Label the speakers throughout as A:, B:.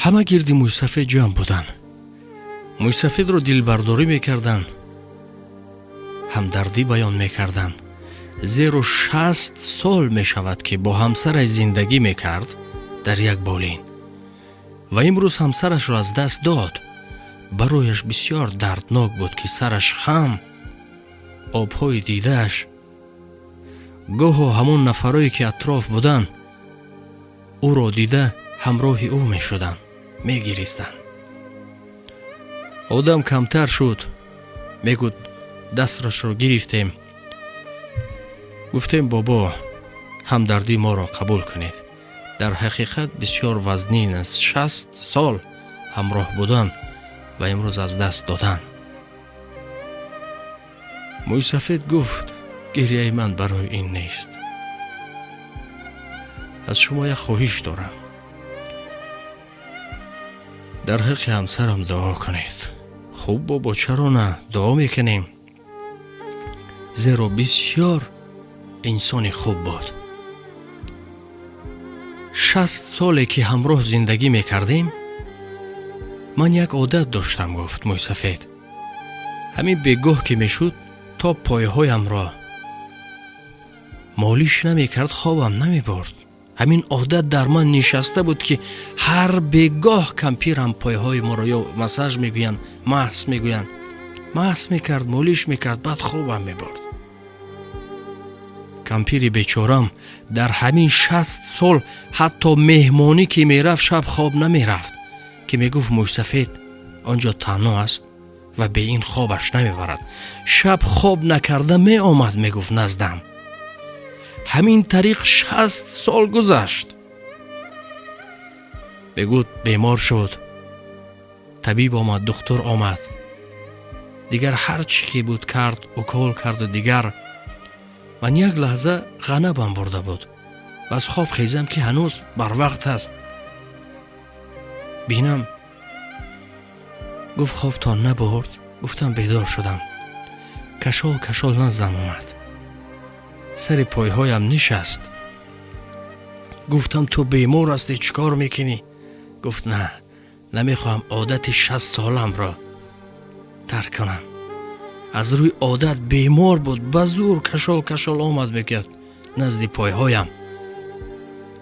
A: Ҳама гирди мӯйсафед ҷамъ буданд. Мӯйсафедро дилбардорӣ мекарданд, ҳамдардӣ баён мекарданд. Зеро 60 сол мешавад, ки бо ҳамсараш зиндагӣ мекард дар як болин ва имрӯз ҳамсарашро аз даст дод. Барояш бисёр дарднок буд, ки сараш хам, обҳои дидааш. Гоҳо ҳамон нафарое, ки атроф буданд, ӯро дида ҳамроҳи ӯ мешуданд, мегиристанд. Одам камтар шуд. Мегӯд, дасташро гирифтем, гуфтем: «Бобо, ҳамдардии моро қабул кунед. Дар ҳақиқат бисёр вазнин аст 60 сол ҳамроҳ будан ва имрӯз аз даст додан». Мӯйсафед гуфт: «Гирьяи ман барои ин нест. Аз шумо як хоҳиш дорам: дар ҳаққи ҳамсарам дуо кунед». «Хуб, бобо, чаро на, дуо мекунем, зеро бисёр инсони хуб буд. 60 соле ки ҳамроҳ зиндагӣ мекардем, ман як одат доштам, — гуфт мӯйсафед, — ҳамин бегоҳ ки мешуд, то пойҳоямро молиш намекард, хобам намебурд. Ҳамин одат дар ман нишаста буд, ки ҳар бегоҳ кампирам пойҳои моро, ё массаж мегӯянд, масҳ мегӯянд, масҳ мекард, молиш мекард, баъд хобам мебурд. Кампири бечорам дар ҳамин 60 сол ҳатто меҳмонӣ ки мерафт, шаб хоб намерафт, ки мегуфт, мӯйсафед он ҷо танҳо аст ва бе ин хобаш намебарад. Шаб хоб накарда меомад, мегуфт, наздам. Ҳамин тариқ 60 сол гузашт». Бегӯд, бемор шуд, табиб омад, духтур омад, дигар ҳар чӣ ки буд кард, укол карду дигар. Ман як лаҳза ғанабам бурда буд ва аз хоб хезам, ки ҳанӯз барвақт аст. Бинам, гуфт: «Хобтон набурд?» Гуфтам: «Бедор шудам». Кашол кашол наздам омад, сари пойҳоям нишаст. Гуфтам: «Ту бемор ҳастӣ, чӣ кор мекунӣ?» Гуфт: «На, намехоҳам одати 60 соламро тарк кунам». Аз рӯи одат бемор буд, ба зур кашол кашол омад, мегӯяд, назди пойҳоям,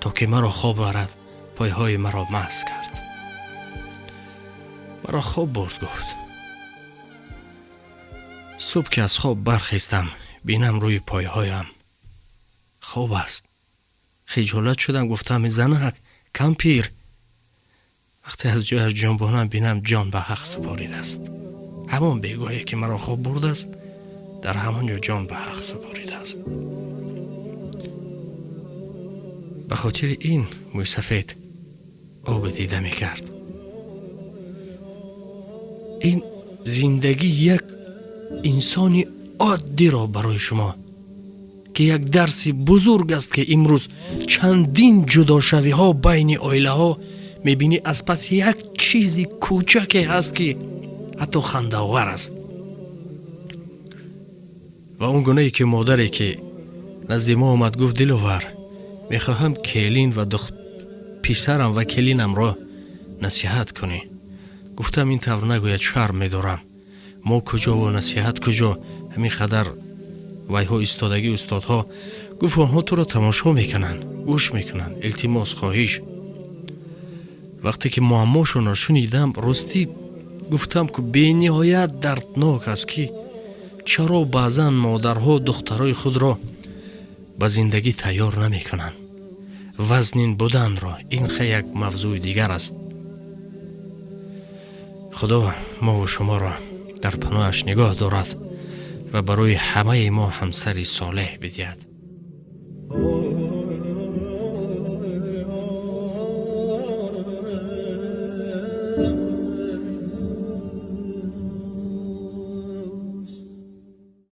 A: то ки маро хоб барад. Пойҳои маро масҳ кард, маро хоб бурд. Гуфт, субҳ ки аз хоб бархестам, бинам, рӯи пойҳоям хоб аст. Хиҷолат шудам, гуфтам: «Занак, кампир». Вақте аз ҷояш ҷунбонам, бинам, ҷон ба ҳақ супоридааст. Ҳамон бегоҳе ки маро хоб бурдааст, дар ҳамон ҷо ҷон ба ҳақ супоридааст. Ба хотири ин мӯйсафед оби дида мекард. Ин зиндагӣ як инсони оддиро барои шумо, ки як дарси бузург аст, ки имрӯз чандин ҷудошавиҳо байни оилаҳо мебинӣ, аз пас як чизи кӯчаке ҳаст, ки ҳатто хандаовар аст. Ва он гунае ки модаре, ки назди мо омад, гуфт: «Диловар, мехоҳам келин ва писарам ва келинамро насиҳат кунӣ». Гуфтам: «Ин тавр нагӯяд, шарм медорам. Мо куҷову насиҳат куҷо? Ҳамин қадар вайҳо истодагӣ, устодҳо». Гуфт: «Онҳо туро тамошо мекунанд, гӯш мекунанд, илтимос, хоҳиш». Вақте ки муаммошонро шунидам, ростӣ гуфтам, ки бениҳоят дарднок аст, ки чаро баъзан модарҳо духтарои худро ба зиндагӣ тайёр намекунанд, вазнин буданро. Ин хай як мавзӯи дигар аст. Худо мову шуморо дар паноҳаш нигоҳ дорад ва барои ҳамаи мо ҳамсари солеҳ бидиҳад.